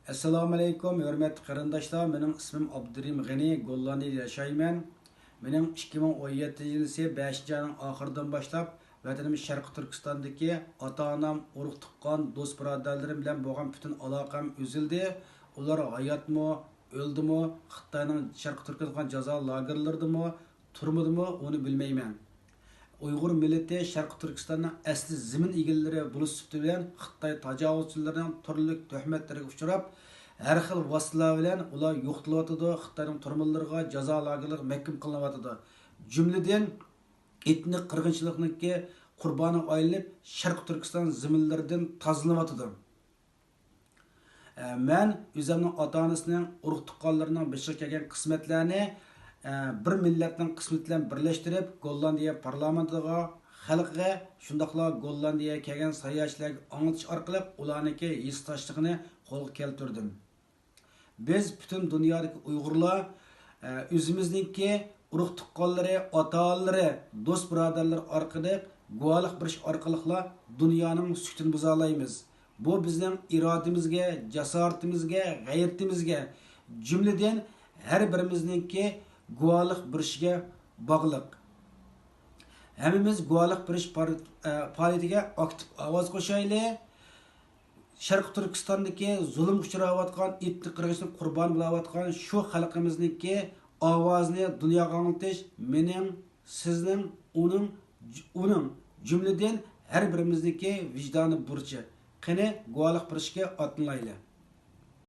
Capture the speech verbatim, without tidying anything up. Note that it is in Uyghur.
ئەسسالامۇئەلەيكۇم، ھۆرمەتلىك قېرىنداشلار، مېنىڭ ئىسمىم ئابدۇرېھىم غېنى، گوللاندىيەدە ياشايمەن. مېنىڭ ئىككى مىڭ ئون يەتتىنچى يىلى بەشىنچى ئاينىڭ ئاخىرىدىن باشلاپ ۋەتىنىم شەرقىي تۈركىستاندىكى ئاتا-ئانام، ئۇرۇق-تۇغقان، دوست-بۇرادەرلىرىم بىلەن بولغان پۈتۈن ئالاقەم ئۈزۈلدى. ئۇلار ھاياتمۇ، ئۆلدىمۇ، خىتاينىڭ شەرقىي تۈركىيەدە جازا لاگېرلىرىدىمۇ، تۈرمىدىمۇ، ئۇنى بىلمەيمەن. ئۇيغۇر مىللىتى شەرقىي تۈركىستاننىڭ ئەسلى زېمىن ئىگىلىرى بولۇش سۈپىتى بىلەن خىتاي تاجاۋۇزچىلىرىنىڭ تۈرلۈك تۆھمەتلىرىگە ئۇچراپ، ھەر خىل ۋاسىتىلەر بىلەن ئۇلار يوقىتىلىۋاتىدۇ، خىتاينىڭ تۈرمىلىرىغا، جازا لاگېرلىرىغا مەھكۇم قىلىنىۋاتىدۇ. جۈملىدىن ئېتنىك قىرغىنچىلىقنىڭكى قۇربانىغا ئايلىنىپ، شەرقىي تۈركىستان زېمىنلىرىدىن تازىلىنىۋاتىدۇ. ئە، مەن ئۆزۈمنىڭ ئاتا-ئانىسىنىڭ، ئۇرۇق-تۇغقانلىرىنىڭ بېشىغا كەلگەن قىسمەتلەرنى، ئە، بىر مىللەتنىڭ قىسمىتى بىلەن بىرلەشتۈرۈپ، گوللاندىيە پارلامېنتىغا، خەلقىگە، شۇنداقلا گوللاندىيەگە كەلگەن ساياھەتچىلەرگە ئاڭلىتىش ئارقىلىق ئۇلارنىڭكى ھېسداشلىقىنى قولغا كەلتۈردۈم. بىز پۈتۈن دۇنيادىكى ئۇيغۇرلار، ئە، ئۆزىمىزنىڭكى ئۇرۇق-تۇغقانلىرى، ئاتا-ئانىلىرى، دوست-بۇرادەرلىرى ئارقىلىق گۇۋاھلىق بېرىش ئارقىلىقلا دۇنيانىڭ سۈكۈتىنى بۇزالايمىز. بۇ بىزنىڭ ئىرادىمىزگە، جاسارىتىمىزگە، غەيرىتىمىزگە، جۈملىدىن ھەر بىرىمىزنىڭكى گۇۋاھلىق بېرىشىگە باغلىق. ھەممىمىز گۇۋاھلىق بېرىش پار-، ئە، پائالىيىتىگە ئاكتىپ ئاۋاز قوشايلى. شەرقىي تۈركىستاندىكى زۇلۇمغا ئۇچراۋاتقان، ئېتنىك قىرغىنچىلىقنىڭ قۇربانى بولۇۋاتقان شۇ خەلقىمىزنىڭكى ئاۋازىنى دۇنياغا ئاڭلىتىش مېنىڭ، سىزنىڭ، ئۇنىڭ، ئۇنىڭ، جۈملىدىن ھەر بىرىمىزنىڭكى ۋىجدانىي بۇرچى. قېنى، گۇۋاھلىق بېرىشكە ئاتلىنايلى.